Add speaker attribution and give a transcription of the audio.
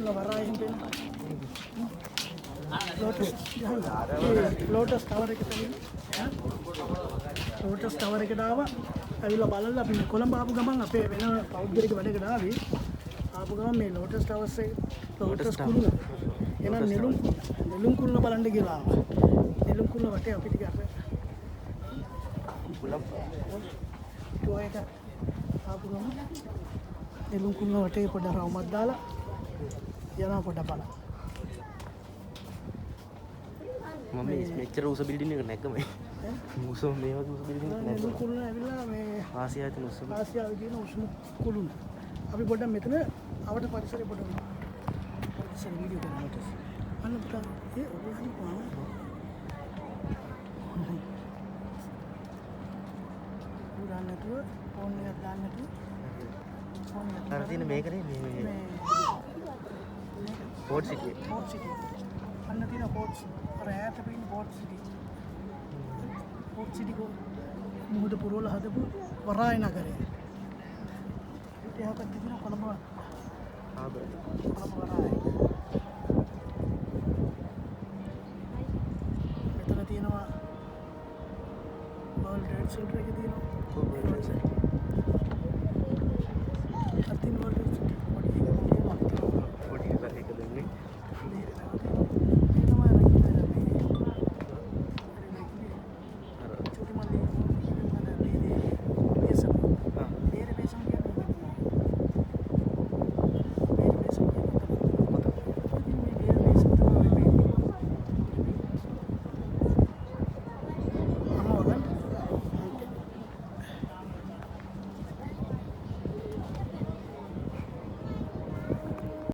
Speaker 1: කුළුණ වරාය එහෙම පේනවා. ලෝටස් ලෝටස් ටවර් එකට ඇවිල්ලා ලෝටස් ටවර් එකට ආවා. ඇවිල්ලා බලලා අපි මේ කොළඹ ආපු ගමන් අපේ වෙන පෞද්ගලික වැඩකට ආවේ. ආපු ගමන් මේ ලෝටස් ටවර්ස් එක, ලෝටස් කුළුණ. එහෙනම් නෙළුම් නෙළුම් කුළුණ බලන්න කියලා ආවා. නෙළුම් කුළුණ වටේ අපි ටික අර ටුවර් එක ආපු ගමන් නෙළුම් කුළුණ වටේ පොඩ රවුමක් දාලා යනවා පොඩ බලන්න.
Speaker 2: මම මේ මෙච්චර උස බිල්ඩින් එක නැග්ගම. උස මේ වගේ උස බිල්ඩින් එකක්
Speaker 1: නෙළුම්
Speaker 2: නැග්ගම.
Speaker 1: කුළුණ ඇවිල්ලා මේ
Speaker 2: ආසියාවේ තියෙන උසම
Speaker 1: ආසියාවේ තියෙන උසම කුළුණ. අපි පොඩ්ඩක් මෙතන අවට පරිසරය පොඩ්ඩක් පරිසර වීඩියෝ කරන්න. අන්න පුතා ඒ ඔයගොල්ලෝ පාන. දාන්න නැතුව ෆෝන් එකක් දාන්න නැතුව ෆෝන් එකක්.
Speaker 2: අර තියෙන මේකනේ මේ මේ
Speaker 1: මේ
Speaker 2: පෝට් සිටි එක.
Speaker 1: Port city. අන්න තියෙන පෝට්, අර ඈත පේන පෝට් සිටි. පෝට් සිටි කෝ මුහුද පුරවලා හදපු වරාය නගරය. ඊට එහා පැත්තේ තියෙන කොළඹ
Speaker 2: හාබර්.
Speaker 1: කොළඹ වරාය. මෙතන තියෙනවා වර්ල්ඩ් ට්‍රේඩ් සෙන්ටර් එක තියෙනවා.
Speaker 2: ඔව්, World Trade Center.